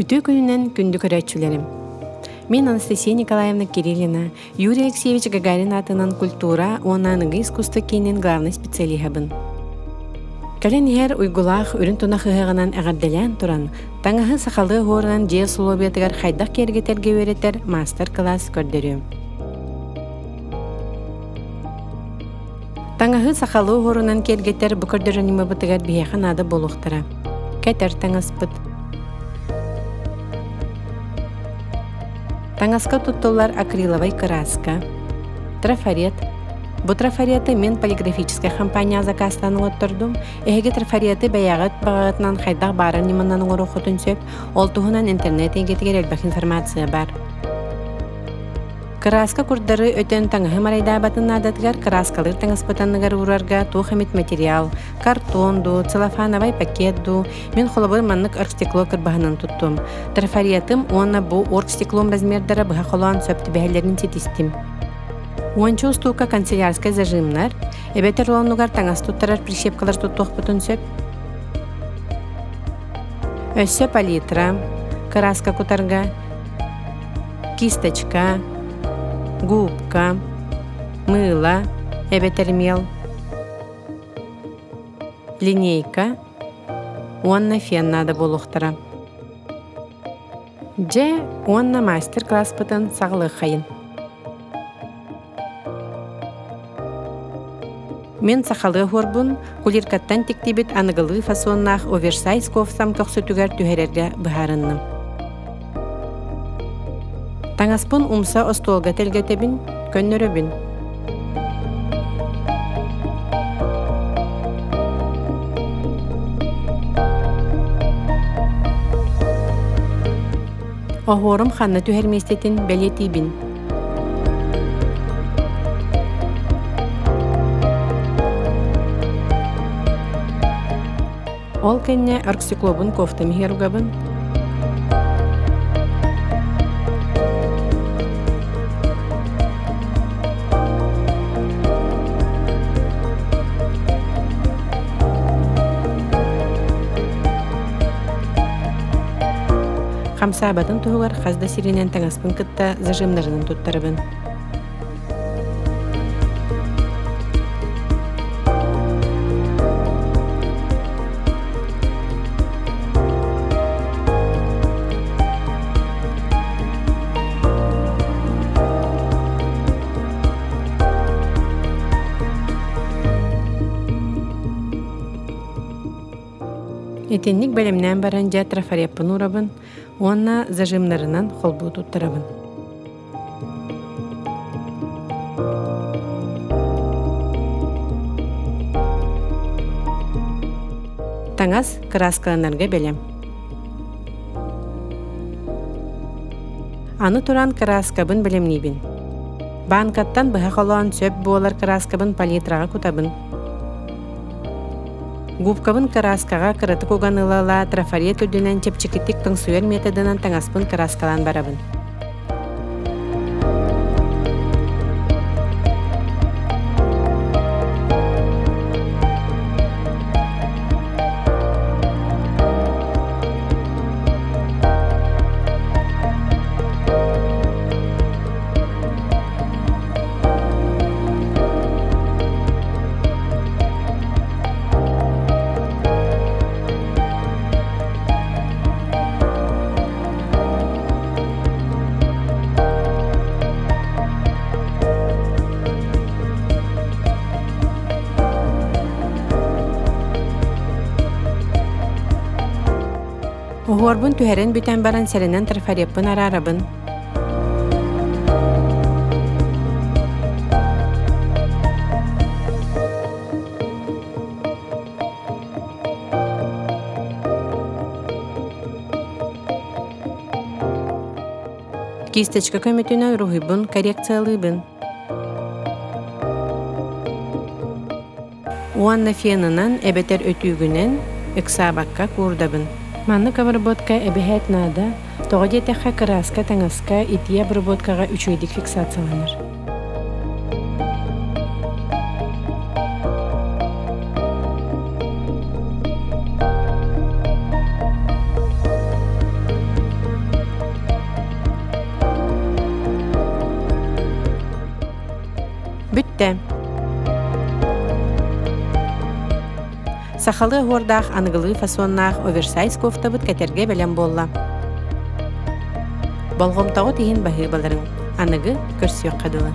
Үтүө күнүнэн күндү көрөөччүлэрим! Мин Анастасия Николаевна Кириллина, Юрий Алексеевич Гагарин аатынан культура уонна аныгы искусство киинин главнай специалиһабын. Кэлэн иһэр уйгулаах үрүн тунах ыһыаҕынан эҕэрдэлээн туран, таҥаһы сахалыы оһуорунан дьиэ усулуобуйатыгар хайдах киэргэтэргэ үөрэтэр маастар-кылаас көрдөрүөм. Таҥаһы сахалыы оһуорунан киэргэтэр бу көрдөрөр ньымабытыгар биһиэхэ наада буолуохтара. Кэтэр таҥаспыт. Таҥаска туттуллар акриловай кырааска, трафарет. Бу трафареты мин полиграфическай компания заказтаан оҥоттордум. Эһиги трафареты бэйэҕит баҕаҕытынан хайдах баарар ньыманан оҥоруоххутун сөп. Ол туһунан интернет эйгэтигэр элбэх информация баар. Кырааска курдары өтөн таҥаһы марайдаабатын наадатыгар кырааскалыыр таҥаспыт анныгар уурарга туох эмит материал, картон дуу, целлофановай пакет дуу, мин холобур маннык оргстекло кырбаһынан туттум. Трафаретым уонна бу оргстеклом размердара быһа холоон сөп түбэһэллэрин ситистим. Уонча устуука канцелярскай зажимнар, эбэтэр оннугар таҥас туттарар прищепкалар туттуохпутун сөп. Өссө палитра, кырааска кутарга, кисточка, губка, мыыла эбэтэр миэл, линейка уонна фен наада буолуохтара. Дьэ уонна мастер-класспытын саҕалыаххайын. Мин сахалыы оһуорбун кулиркаттан тиктибит аныгылыы фасоннаах оверсайз кофтам көхсүтүгэр түһэрэргэ быһаарынным. Таҥаспын умса остуолга тэлгэтэбин, көннөрөбүн. Оһуорум ханна түһэр миэстэтин бэлиэтиибин. Ол кэннэ оргстеклобун кофтам иһигэр угабын. Хамсаабатын туһугар хас да сиринэн таҥаспын кытта зажимнарынан туттарабын. Итинник бэлэмнээн баран дьэ трафареппын уурабын уонна зажимнарынан холбуу туттарабын. Таҥас кырааскаланарга бэлэм. Аны туран кырааскабын бэлэмниибин. Баанкаттан быһа холоон сөп буолар кырааскабын палитраҕа кутабын. Губкабын кырааскаҕа кыратык уган ыла-ыла трафарет үрдүнэн чэпчэкитик тоҥсуйар методынан таҥаспын кырааскалаан барабын. Оһуорбун түһэрэн бүтэн баран сэрэнэн трафареппын араарабын. Кисточка көмөтүнэн уруһуйбун коррекциялыыбын. Уонна фенынан эбэтэр өтүүгүнэн ыксаабакка куурдабын. Маннык обработка эбэһээт наада, тоҕо диэтэххэ кырааска таҥаска итии обработкаҕа үчүгэйдик фиксацияланар. Бүттэ. Сахалыы оһуордаах аныгылыы фасоннаах оверсайз кофтабыт кэтэргэ бэлэм буолла. Болҕомтоҕут иһин баһыыбаларыҥ. Аныгы көрсүөххэ дылы.